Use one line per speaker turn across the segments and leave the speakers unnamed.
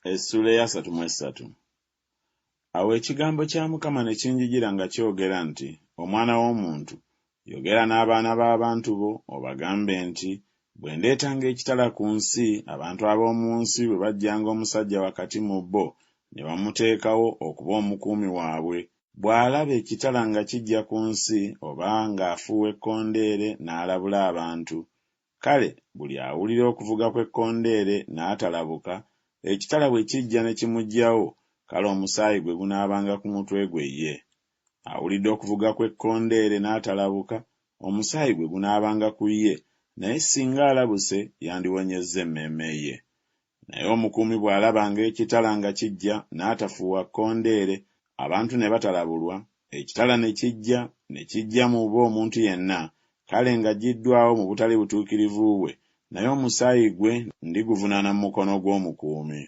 Essuula ey'asatu mu essatu. Awo ekigambo kya Mukama ne kinjijira nga kyogera nti Omwana w'omuntu, yogera n'abaana b'abantu bo, obagambe nti Bwe ndeetanga ekitala ku nsi, abantu ab'omu nsi bwe baggyanga omusajja wakati mu bo, ne bamuteekawo okuba omukuumi waabwe, bw'alaba ekitala nga kijja ku nsi, oba ng'afuuwa ekkondeere n'alabula abantu, kale buli awulira okuvuga kw'ekkondeere n'atalabuka, ekitala bwe kijja ne kimuggyawo, kale omusaayi gwe gunaabanga ku mutwe gwe ye. Awulidde okuvuga kw'ekkondeere n'atalabuka, omusaayi gwe gunaabanga ku ye, naye singa alabuse yandiwonyezza emmeeme ye. Naye omukuumi bw'alabanga ekitala nga kijja n'atafuuwa kkondeere, abantu ne batalabulwa, ekitala ne kijja ne kiggya mu bo omuntu yenna, kale ng'aggyiddwawo mu butali butuukirivu bwe, naye omusaayi gwe ndiguvunaana mu mukono gw'omukuumi.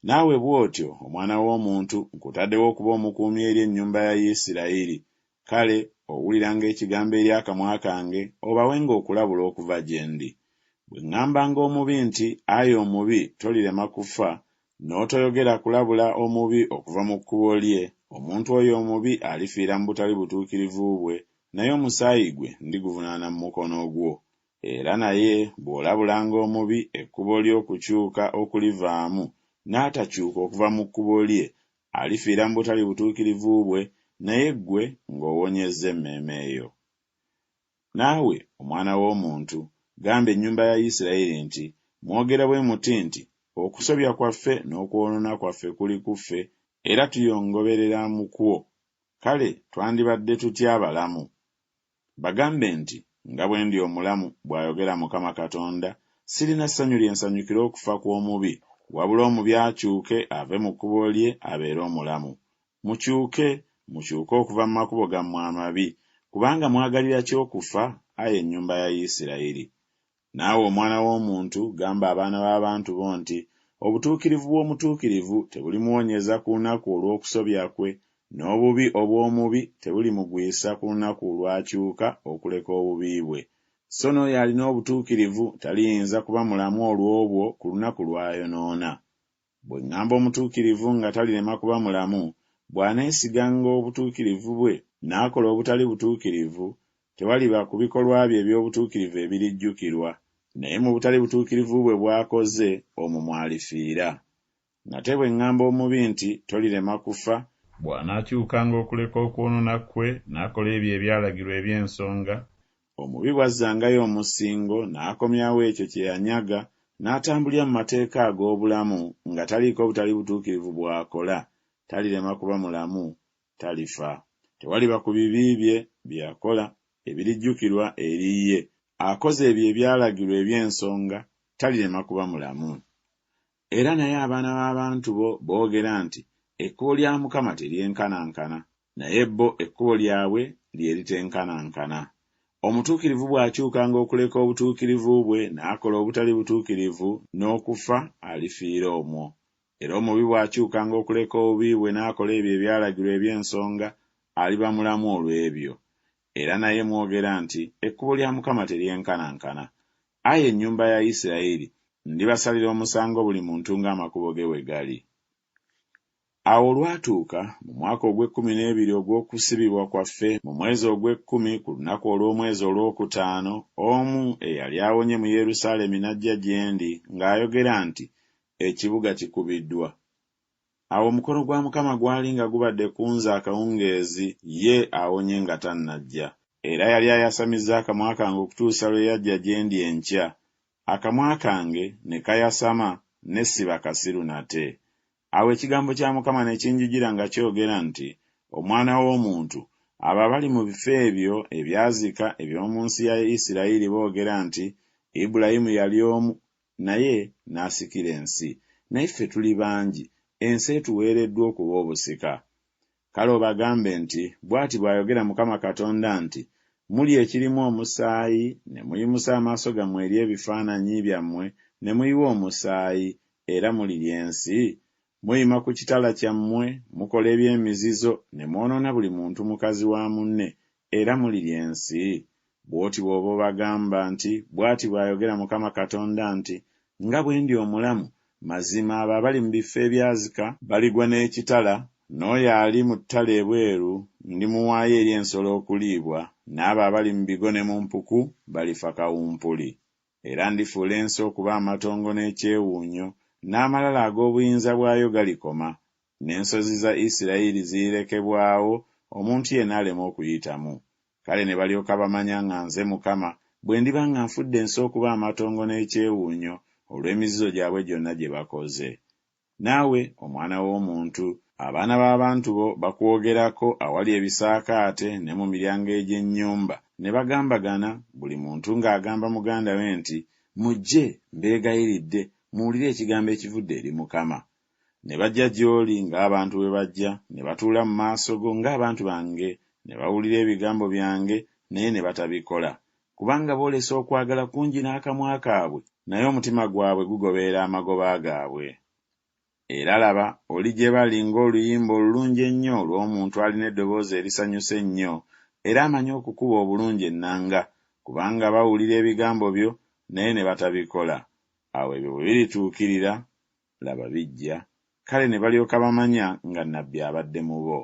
Naawe bw'otyo, omwana w'omuntu, nkutaddewo okuba omukuumi eri ennyumba ya Isirayiri, kale owuliranga ekigambo eri akamwa kange, obawenga okulabula okuva gye ndi. Bwe ŋŋambanga omubi nti Ayi omubi, tolirema kufa, n'otoyogera kulabula omubi okuva mu kkubo lye, omuntu oyo omubi alifiira mu butali butuukirivu bwe, naye omusaayi gwe ndiguvunaana mu mukono gwo. Era naye bw'olabulanga omubi ekkubo lye okukyuka okulivaamu, n'atakyuka okuva mu kkubo lye, alifiira mu butali butuukirivu bwe, naye ggwe ng'owonyezza emmeeme yo. Naawe, omwana w'omuntu, gamba ennyumba ya Isirayiri nti Mwogera bwe muti nti Okusobya kwaffe n'okwonoona kwaffe kuli ku ffe, era tuyongoberera mu kwo, kale twandibadde tutya abalamu? Bagambe nti Nga bwe ndi omulamu, bw'ayogera Mukama Katonda, sirina ssanyu lye nsanyukira okufa kw'omubi, wabula omubi akyuke ave mu kkubo lye abeere omulamu. Mukyuke, mukyuke okuva mu makubo gammwe amabi, kubanga mwagalira ki okufa, ai ennyumba ya Isirayiri? Naawe omwana w'omuntu, gamba abaana b'abantu bo nti Obutuukirivu bw'omutuukirivu tebulimuwonyeza ku lunaku olw'okusobya kwe, n'obubi obw'omubi tebulimugwisa ku lunaku lw'akyuka okuleka obubi bwe, so n'oyo alina obutuukirivu taliyinza kuba mulamu olw'obwo ku lunaku lw'ayonoona. Bwe ŋŋamba omutuukirivu nga talirema kuba mulamu, bw'aneesiganga obutuukirivu bwe n'akola obutali butuukirivu, tewaliba ku bikolwa bye eby'obutuukirivu ebirijjukirwa, naye mu butali butuukirivu bwe bw'akoze, omwo mw'alifiira. Nate bwe ŋŋamba omubi nti Tolirema kufa, bw'anaakyukanga okuleka okwonoona kwe n'akola ebyo ebyalagirwa eby'ensonga, Omubi bw'azzangayo omusingo, n'akomyawo ekyo kye yanyaga, n'atambulira mu mateeka ag'obulamu, nga taliiko butali butuukirivu bw'akola, talirema kuba mulamu, talifa. Tewaliba ku bibi bye, bye yakola, ebirijjukirwa eri ye, akoze ebyo ebyalagirwa eby'ensonga, talirema kuba mulamu. Era naye abaana b'abantu bo boogera nti Ekkubo lya Mukama teryenkanankana. Naye bo ekkubo lyabwe lye litenkanankana. Omutuukirivu bw'akyukanga okuleka obutuukirivu bwe n'akola obutali butuukirivu, n'okufa, alifiira omwo. Era omubi bw'akyukanga okuleka obubi bwe n'akola ebyo ebyalagirwa eby'ensonga, aliba mulamu olw'ebyo. Era naye mwogera nti Ekkubo lya Mukama teryenkanankana. Ayi ennyumba ya Isirayiri, ndibasalira omusango buli muntu ng'amakubo ge bwe gali. Awo olwatuuka mu mwaka ogw'ekkumi n'ebiri ogw'okusibibwa kwaffe, mu mwezi ogw'ekkumi, ku lunaku olw'omwezi olwokutaano, omu eyali awonye mu Yerusaalemi n'ajja gye ndi ng'ayogera nti Ekibuga kikubiddwa. Awo omukono gwa Mukama gwali nga gubadde ku nze akawungeezi, ye awonye nga tannajja. Era yali ayasamizza akamwa kange okutuusa lwe yajja gye ndi enkya, akamwa kange ne kayasama, ne siba kasiru nate. Awo ekigambo kya Mukama ne kinjijira nga kyogera nti Omwana w'omuntu, abo abali mu bifo ebyo ebyazika eby'omu nsi ya Isirayiri boogera nti Ibulayimu yali omu, naye n'asikira ensi, naye ffe tuli bangi, ensi etuweereddwa okuba obusika. Kale obagambe nti Bw'ati bw'ayogera Mukama Katonda nti Mulya ekirimu omusaayi, ne muyimusa amaaso gammwe eri ebifaananyi byammwe ne muyiwa omusaayi, era mulirya ensi? Muyima ku kitala kyammwe, mukola eby'emizizo, ne mwonoona buli muntu mukazi wa munne, era mulirya ensi? Bw'oti bw'oba obagamba nti Bw'ati bw'ayogera Mukama Katonda nti Nga bwe ndi omulamu, Mazima abo abali mu bifo ebyazika baligwa n'ekitala, n'oyo ali mu ttale ebweru ndimuwaayo eri ensolo okuliibwa, n'abo abali mu bigo ne mu mpuku balifa kawumpuli. Era ndifuula ensi okuba amatongo n'ekyewuunyo, n'amalala ag'obuyinza bwayo galikoma, n'ensozi za Isiraeri zirirekebwawo omuntu yenna aleme okuyitamu. Kale ne balyoka bamanya nga nze Mukama, bwe ndiba nga nfudde ensi okuba amatongo n'ekyewuunyo olw'emizizo gyabwe gyonna gye bakoze. Naawe, omwana w'omuntu, abaana b'abantu bo bakwogerako awali ebisaakaate ne mu miryango egy'ennyumba, ne bagambagana, buli muntu ng'agamba muganda we nti Mujje, mbeegayiridde, muwulire ekigambo ekivudde eri Mukama. Ne bajja gy'oli ng'abantu bwe bajja, ne batuula mu maaso go ng'abantu bange, ne bawulira ebigambo byange, naye ne batabikola. Kubanga boolesa okwagala kungi n'akamwa kaabwe, naye omutima gwabwe gugoberera amagoba gaabwe. Era laba, oli gye bali ng'oluyimba olulungi ennyo olw'omuntu alina eddoboozi erisanyusa ennyo, era amanyi okukuba obulungi ennanga, kubanga bawulira ebigambo byo, naye ne batabikola. Awo ebyo bwe birituukirira, laba, bijja, kale ne balyoka bamanya nga nnabbi abadde mu bo.